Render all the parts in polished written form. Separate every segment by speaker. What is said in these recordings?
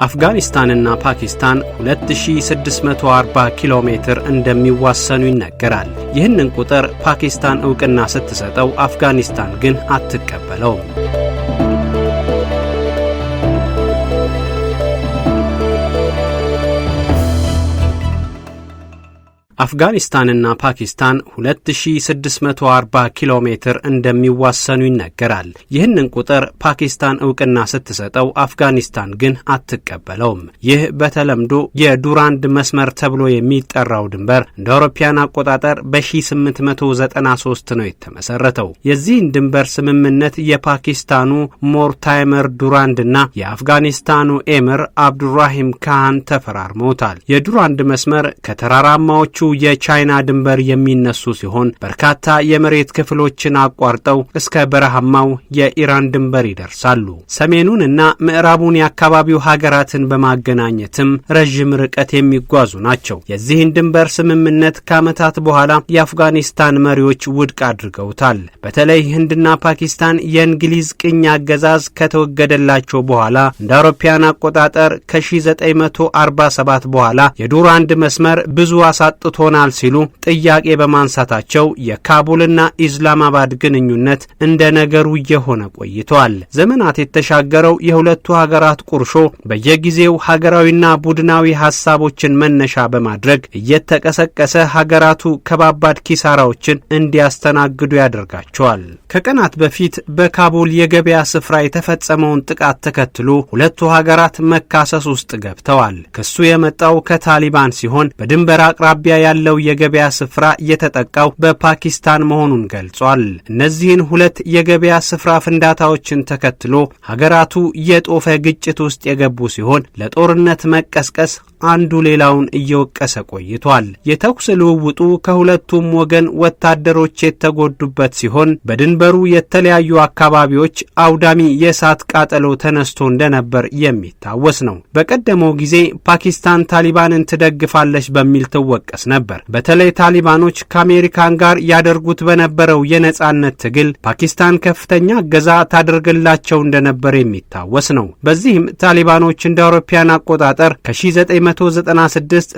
Speaker 1: አፍጋኒስታንና ፓኪስታን 2640 ኪሎ ሜትር እንደሚዋሰኑ ይነገራል። ይህንን ቁጥር ፓኪስታን ዕውቅና ስትሰጠው፣ አፍጋኒስታን ግን አትቀበለውም። አፍጋኒስታንና ፓኪስታን 2640 ኪሎ ሜትር እንደሚዋሰኑ ይነገራል። ይህንን ቁጥር ፓኪስታን ዕውቅና ስትሰጠው፣ አፍጋኒስታን ግን አትቀበለውም። ይህ በተለምዶ የዱራንድ መስመር ተብሎ የሚጠራው ድንበር እንደ አውሮፓውያን አቆጣጠር በ1893 ነው የተመሰረተው። የዚህን ድንበር ስምምነት የፓኪስታኑ ሞርታይመር ዱራንድና የአፍጋኒስታኑ ኤምር አብዱራሂም ካህን ተፈራርመውታል። የዱራንድ መስመር ከተራራማዎቹ የቻይና ድንበር የሚነሱ ሲሆን፣ በርካታ የመሬት ክፍሎችን አቋርጠው እስከ በረሃማው የኢራን ድንበር ይደርሳሉ። ሰሜኑንና ምዕራቡን የአካባቢው ሀገራትን በማገናኘትም ረዥም ርቀት የሚጓዙ ናቸው። የዚህን ድንበር ስምምነት ከዓመታት በኋላ የአፍጋኒስታን መሪዎች ውድቅ አድርገውታል። በተለይ ህንድና ፓኪስታን የእንግሊዝ ቅኝ አገዛዝ ከተወገደላቸው በኋላ እንደ አውሮፓውያን አቆጣጠር ከ1947 በኋላ የዱራንድ መስመር ብዙ አሳጥቶናል ሲሉ ጥያቄ በማንሳታቸው የካቡልና ኢስላማባድ ግንኙነት እንደ ነገሩ እየሆነ ቆይቷል። ዘመናት የተሻገረው የሁለቱ ሀገራት ቁርሾ በየጊዜው ሀገራዊና ቡድናዊ ሀሳቦችን መነሻ በማድረግ እየተቀሰቀሰ ሀገራቱ ከባባድ ኪሳራዎችን እንዲያስተናግዱ ያደርጋቸዋል። ከቀናት በፊት በካቡል የገበያ ስፍራ የተፈጸመውን ጥቃት ተከትሎ ሁለቱ ሀገራት መካሰስ ውስጥ ገብተዋል። ክሱ የመጣው ከታሊባን ሲሆን፣ በድንበር አቅራቢያ ያለው የገበያ ስፍራ የተጠቃው በፓኪስታን መሆኑን ገልጿል። እነዚህን ሁለት የገበያ ስፍራ ፍንዳታዎችን ተከትሎ ሀገራቱ የጦፈ ግጭት ውስጥ የገቡ ሲሆን፣ ለጦርነት መቀስቀስ አንዱ ሌላውን እየወቀሰ ቆይቷል። የተኩስ ልውውጡ ከሁለቱም ወገን ወታደሮች የተጎዱበት ሲሆን፣ በድንበሩ የተለያዩ አካባቢዎች አውዳሚ የእሳት ቃጠሎ ተነስቶ እንደነበር የሚታወስ ነው። በቀደመው ጊዜ ፓኪስታን ታሊባንን ትደግፋለች በሚል ትወቀስ ነበር። በተለይ ታሊባኖች ከአሜሪካን ጋር ያደርጉት በነበረው የነጻነት ትግል ፓኪስታን ከፍተኛ እገዛ ታደርግላቸው እንደነበር የሚታወስ ነው። በዚህም ታሊባኖች እንደ አውሮፓውያን አቆጣጠር ከ1996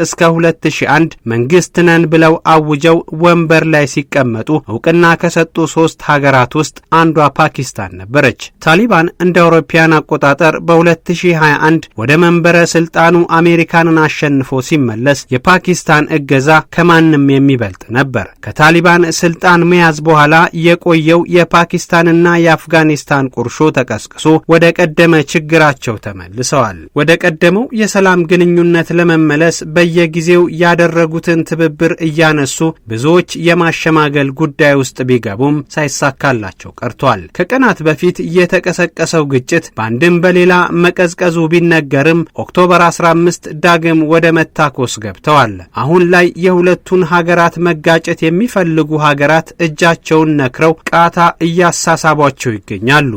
Speaker 1: እስከ 2001 መንግስት ነን ብለው አውጀው ወንበር ላይ ሲቀመጡ እውቅና ከሰጡ ሶስት ሀገራት ውስጥ አንዷ ፓኪስታን ነበረች። ታሊባን እንደ አውሮፓውያን አቆጣጠር በ2021 ወደ መንበረ ስልጣኑ አሜሪካንን አሸንፎ ሲመለስ የፓኪስታን እገዛ ከማንም የሚበልጥ ነበር። ከታሊባን ስልጣን መያዝ በኋላ የቆየው የፓኪስታንና የአፍጋኒስታን ቁርሾ ተቀስቅሶ ወደ ቀደመ ችግራቸው ተመልሰዋል። ወደ ቀደመው የሰላም ግንኙነት ለመመለስ በየጊዜው ያደረጉትን ትብብር እያነሱ ብዙዎች የማሸማገል ጉዳይ ውስጥ ቢገቡም ሳይሳካላቸው ቀርቷል። ከቀናት በፊት የተቀሰቀሰው ግጭት በአንድም በሌላ መቀዝቀዙ ቢነገርም October 15 ዳግም ወደ መታኮስ ገብተዋል። አሁን ላይ የሁለቱን ሀገራት መጋጨት የሚፈልጉ ሀገራት እጃቸውን ነክረው ቃታ እያሳሳቧቸው ይገኛሉ።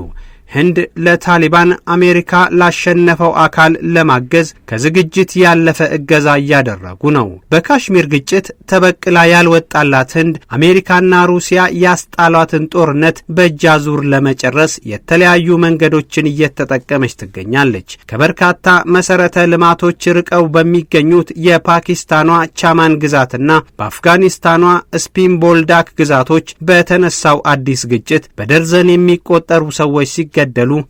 Speaker 1: ህንድ ለታሊባን፣ አሜሪካ ላሸነፈው አካል ለማገዝ ከዝግጅት ያለፈ እገዛ እያደረጉ ነው። በካሽሚር ግጭት ተበቅላ ያልወጣላት ህንድ አሜሪካና ሩሲያ ያስጣሏትን ጦርነት በእጅ አዙር ለመጨረስ የተለያዩ መንገዶችን እየተጠቀመች ትገኛለች። ከበርካታ መሰረተ ልማቶች ርቀው በሚገኙት የፓኪስታኗ ቻማን ግዛትና በአፍጋኒስታኗ ስፒንቦልዳክ ግዛቶች በተነሳው አዲስ ግጭት በደርዘን የሚቆጠሩ ሰዎች ሲገደሉ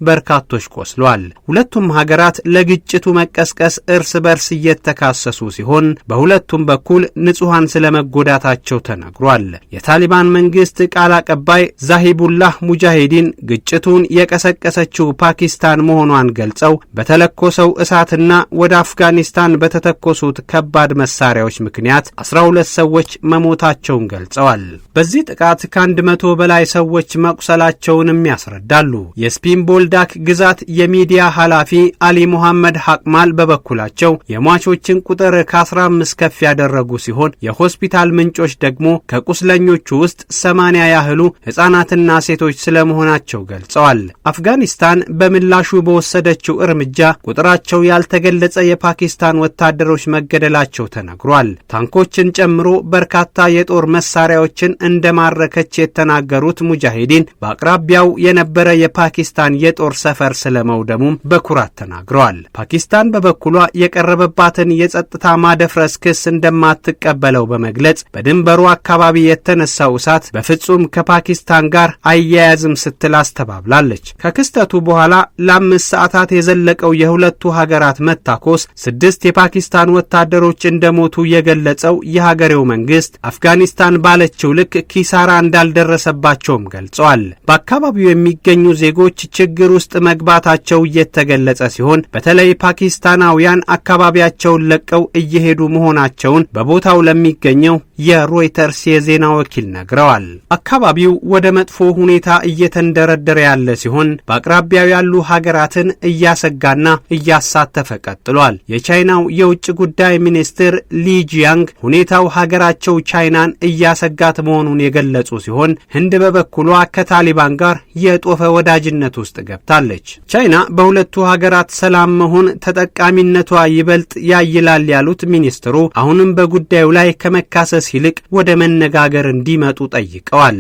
Speaker 1: በርካቶች ቆስለዋል። ሁለቱም ሀገራት ለግጭቱ መቀስቀስ እርስ በርስ እየተካሰሱ ሲሆን፣ በሁለቱም በኩል ንጹሐን ስለመጎዳታቸው ተነግሯል። የታሊባን መንግስት ቃል አቀባይ ዛሂቡላህ ሙጃሂዲን ግጭቱን የቀሰቀሰችው ፓኪስታን መሆኗን ገልጸው፣ በተለኮሰው እሳትና ወደ አፍጋኒስታን በተተኮሱት ከባድ መሳሪያዎች ምክንያት 12 ሰዎች መሞታቸውን ገልጸዋል። በዚህ ጥቃት ከ100 በላይ ሰዎች መቁሰላቸውንም ያስረዳሉ። የስፒንቦልዳክ ግዛት የሚዲያ ኃላፊ አሊ ሙሐመድ ሐቅማል በበኩላቸው የሟቾችን ቁጥር ከ15 ከፍ ያደረጉ ሲሆን፣ የሆስፒታል ምንጮች ደግሞ ከቁስለኞቹ ውስጥ 80 ያህሉ ሕፃናትና ሴቶች ስለመሆናቸው ገልጸዋል። አፍጋኒስታን በምላሹ በወሰደችው እርምጃ ቁጥራቸው ያልተገለጸ የፓኪስታን ወታደሮች መገደላቸው ተነግሯል። ታንኮችን ጨምሮ በርካታ የጦር መሳሪያዎችን እንደማረከች የተናገሩት ሙጃሂዲን በአቅራቢያው የነበረ የፓኪስታን የፓኪስታን የጦር ሰፈር ስለመውደሙም በኩራት ተናግረዋል። ፓኪስታን በበኩሏ የቀረበባትን የጸጥታ ማደፍረስ ክስ እንደማትቀበለው በመግለጽ በድንበሩ አካባቢ የተነሳው እሳት በፍጹም ከፓኪስታን ጋር አይያያዝም ስትል አስተባብላለች። ከክስተቱ በኋላ ለ5 ሰዓታት የዘለቀው የሁለቱ ሀገራት መታኮስ ስድስት የፓኪስታን ወታደሮች እንደሞቱ የገለጸው የሀገሬው መንግስት አፍጋኒስታን ባለችው ልክ ኪሳራ እንዳልደረሰባቸውም ገልጸዋል። በአካባቢው የሚገኙ ዜጎች ችግር ውስጥ መግባታቸው እየተገለጸ ሲሆን፣ በተለይ ፓኪስታናውያን አካባቢያቸውን ለቀው እየሄዱ መሆናቸውን በቦታው ለሚገኘው የሮይተርስ የዜና ወኪል ነግረዋል። አካባቢው ወደ መጥፎ ሁኔታ እየተንደረደረ ያለ ሲሆን፣ በአቅራቢያው ያሉ ሀገራትን እያሰጋና እያሳተፈ ቀጥሏል። የቻይናው የውጭ ጉዳይ ሚኒስትር ሊ ጂያንግ ሁኔታው ሀገራቸው ቻይናን እያሰጋት መሆኑን የገለጹ ሲሆን፣ ህንድ በበኩሏ ከታሊባን ጋር የጦፈ ወዳጅነት ውስጥ ገብታለች። ቻይና በሁለቱ ሀገራት ሰላም መሆን ተጠቃሚነቷ ይበልጥ ያይላል ያሉት ሚኒስትሩ፣ አሁንም በጉዳዩ ላይ ከመካሰስ ይልቅ ወደ መነጋገር እንዲመጡ ጠይቀዋል።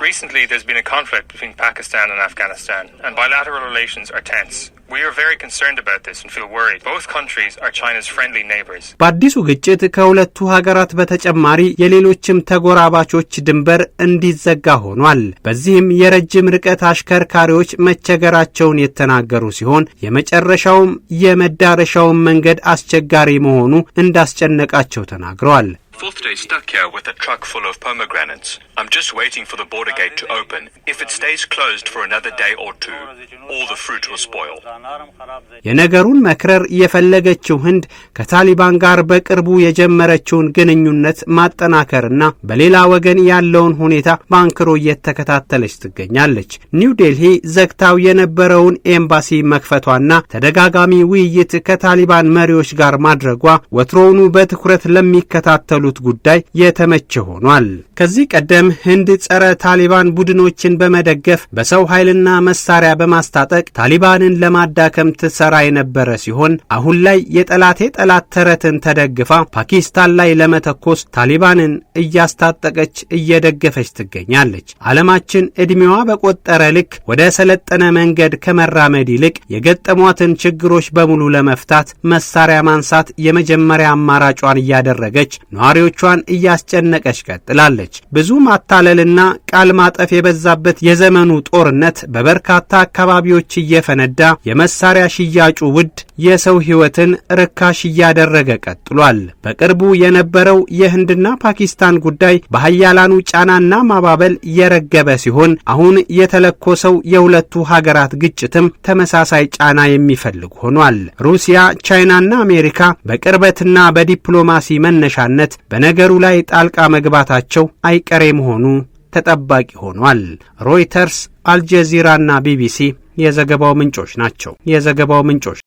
Speaker 2: Recently, there's been a conflict between Pakistan and Afghanistan, and bilateral relations are tense. We are very concerned about this and feel worried. Both countries are China's friendly neighbors.
Speaker 1: በአዲሱ ግጭት ከሁለቱ ሀገራት በተጨማሪ የሌሎችም ተጎራባቾች ድንበር እንዲዘጋ ሆኗል። በዚህም የረጅም ርቀት አሽከርካሪዎች መቸገራቸውን የተናገሩ ሲሆን፣ የመጨረሻውም የመዳረሻውም መንገድ አስቸጋሪ መሆኑ እንዳስጨነቃቸው ተናግረዋል።
Speaker 3: Fourth day stuck here with a truck full of pomegranates. I'm just waiting for the border gate to open. If it stays closed for another day or two, all the fruit will spoil.
Speaker 1: የነገሩን መክረር የፈለገችው ህንድ ከታሊባን ጋር በቅርቡ የጀመረችውን ግንኙነት ማጠናከርና በሌላ ወገን ያለውን ሁኔታ በአንክሮ እየተከታተለች ትገኛለች። ኒው ዴልሂ ዘግታው የነበረውን ኤምባሲ መክፈቷና ተደጋጋሚ ውይይት ከታሊባን መሪዎች ጋር ማድረጓ ወትሮውኑ በትኩረት ለሚከታተሉት ጉዳይ የተመቸ ሆኗል። ከዚህ ቀደም ህንድ ጸረ ታሊባን ቡድኖችን በመደገፍ፣ በሰው ኃይልና መሳሪያ በማስታጠቅ ታሊባንን ለማዳከም ትሰራ የነበረ ሲሆን፣ አሁን ላይ የጠላቴ ጠላት ተረትን ተደግፋ ፓኪስታን ላይ ለመተኮስ ታሊባንን እያስታጠቀች እየደገፈች ትገኛለች። ዓለማችን ዕድሜዋ በቆጠረ ልክ ወደ ሰለጠነ መንገድ ከመራመድ ይልቅ የገጠሟትን ችግሮች በሙሉ ለመፍታት መሳሪያ ማንሳት የመጀመሪያ አማራጯን እያደረገች ነዋሪዎቿን እያስጨነቀች ቀጥላለች። ብዙ ማታለልና ቃል ማጠፍ የበዛበት የዘመኑ ጦርነት በበርካታ አካባቢዎች እየፈነዳ፣ የመሳሪያ ሽያጩ ውድ፣ የሰው ሕይወትን ርካሽ እያደረገ ቀጥሏል። በቅርቡ የነበረው የህንድና ፓኪስታን ጉዳይ በሀያላኑ ጫናና ማባበል የረገበ ሲሆን፣ አሁን የተለኮሰው የሁለቱ ሀገራት ግጭትም ተመሳሳይ ጫና የሚፈልግ ሆኗል። ሩሲያ፣ ቻይናና አሜሪካ በቅርበትና በዲፕሎማሲ መነሻነት በነገሩ ላይ ጣልቃ መግባታቸው አይቀሬ መሆኑ ተጠባቂ ሆኗል። ሮይተርስ፣ አልጀዚራና ቢቢሲ የዘገባው ምንጮች ናቸው። የዘገባው ምንጮች።